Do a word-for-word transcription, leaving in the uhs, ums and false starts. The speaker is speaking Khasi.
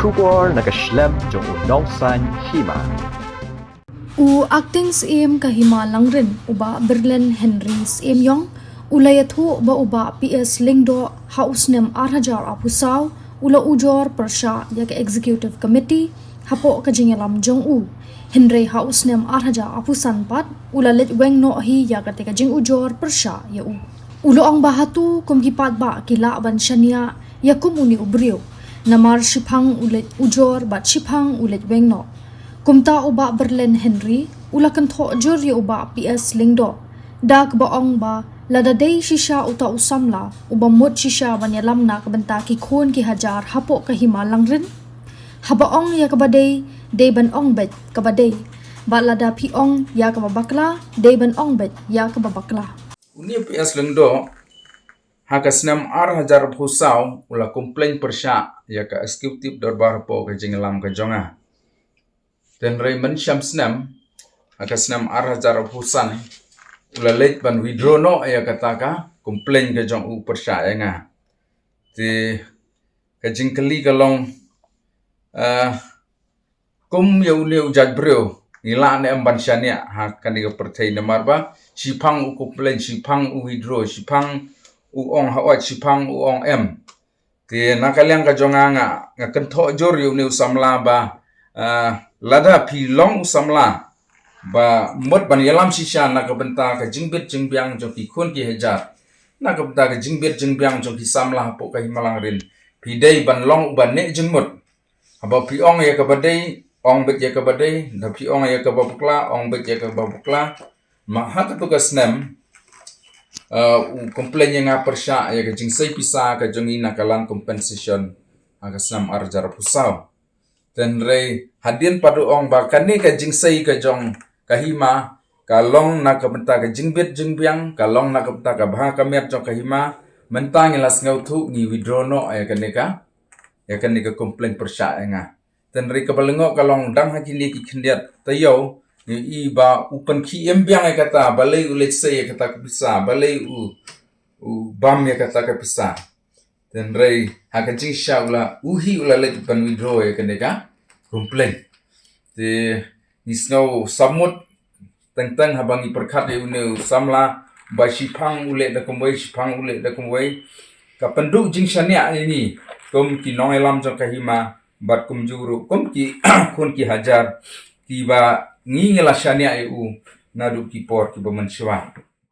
Khubor na ka shlem jong u nongsaiñ hima. U Acting Syiem ka Hima Langrin, u Bah Berlin Henry Syiem Iong, u la ïathuh ba u Bah P S Lyngdoh ha u snem ar hajar arphew saw u la ujor pyrshah ïa ka Executive Committee hapoh ka jingïalam jong u. Hynrei ha u snem ar hajar arphew san pat u la leit weng noh hi ïa kata ka jingujor pyrshah ïa u. U la ong ba hato kum ki paidbah ki lah ban shaniah ïa kum une u briew, namar shiphang u leit ujor bad shiphang u leit weng noh. Kumta u Bah Berlin Henry u la kynthoh jur ïa u Bah P S Lyngdoh da kaba ong ba lada dei shisha uta u samla uba mut shisha ban ïalam na ka bynta ki khun ki hajar hapoh ka Hima Langrin, haba ong ïa kaba dei, dei ban ong beit kaba dei. Bad lada phi ong ïa kaba bakla, dei ban ong beit ïa kaba bakla. Une u P S Lyngdoh ha ka snem ar hajar arphew saw u la complain pyrshah ïa ka Executive Dorbar hapoh ka jingïalam ka jong nga. Hynrei mynshem snem, ha ka snem ar hajar arphew san, u la leit ban withdraw noh ïa kata ka complain ka jong u pyrshah ïa nga. Te ka jingkylli ka long, eh, kum ïa une u jait briew ngi lah ne em ban shaniah ha kane ka pyrthei, namar ba shiphang u complain, shiphang u withdraw, shiphang u ong hooid, shiphang u ong em. Te na ka liang ka jong nga, nga kynthoh jur ïa une u samla ba, ah, lada phi long u samla ba mut ban ïalam shisha na ka bynta ka jingbit jingbiang jong ki khun ki hajar, na ka bynta ka jingbit jingbiang jong ki samla hapoh ka Hima Langrin, phi dei ban long uba neh jingmut. Haba phi ong ïa kaba dei, ong beit ïa kaba dei, da phi ong ïa kaba bakla, ong beit ïa kaba bakla. Ma ha katu ka snem, eh, u complain ïa nga pyrshah ïa ka jingsei pisa ka jong ngi na ka land compensation ha ka snem ar hajar arphew saw. Hynrei hadien pat u ong ba kane ka jingsei ka jong ka hima ka long na ka bynta ka jingbit jingbiang, ka long na ka bynta ka bha ka miat jong ka hima, mynta ngi la sngewthuh, ngi withdraw noh ïa kane ka, ïa kane ka complain pyrshah ïa nga. Hynrei kaba lyngngoh ka long dang ha kine ki khyndiat taïew ngi i ba u pynkhie im biang ïa kata, balei u leit sei ïa kata ka pisa, balei u, u bam ïa kata ka pisa. Hynrei ha ka jingshisha u la, u hi u la leit ban withdraw ïa kane ka complain. Te ngi sngew samut teng teng haba ngi pyrkhat ïa une u samla ba shiphang u leh da kumwei, shiphang u leh da kumwei. Ka pynduh jingshaniah ïa ngi kum ki nongïalam jong ka hima bad kumjuh ruh kum ki khun ki hajar kiba ngi, ngi la shaniah ïa u naduh ki por kiba mynshuwa.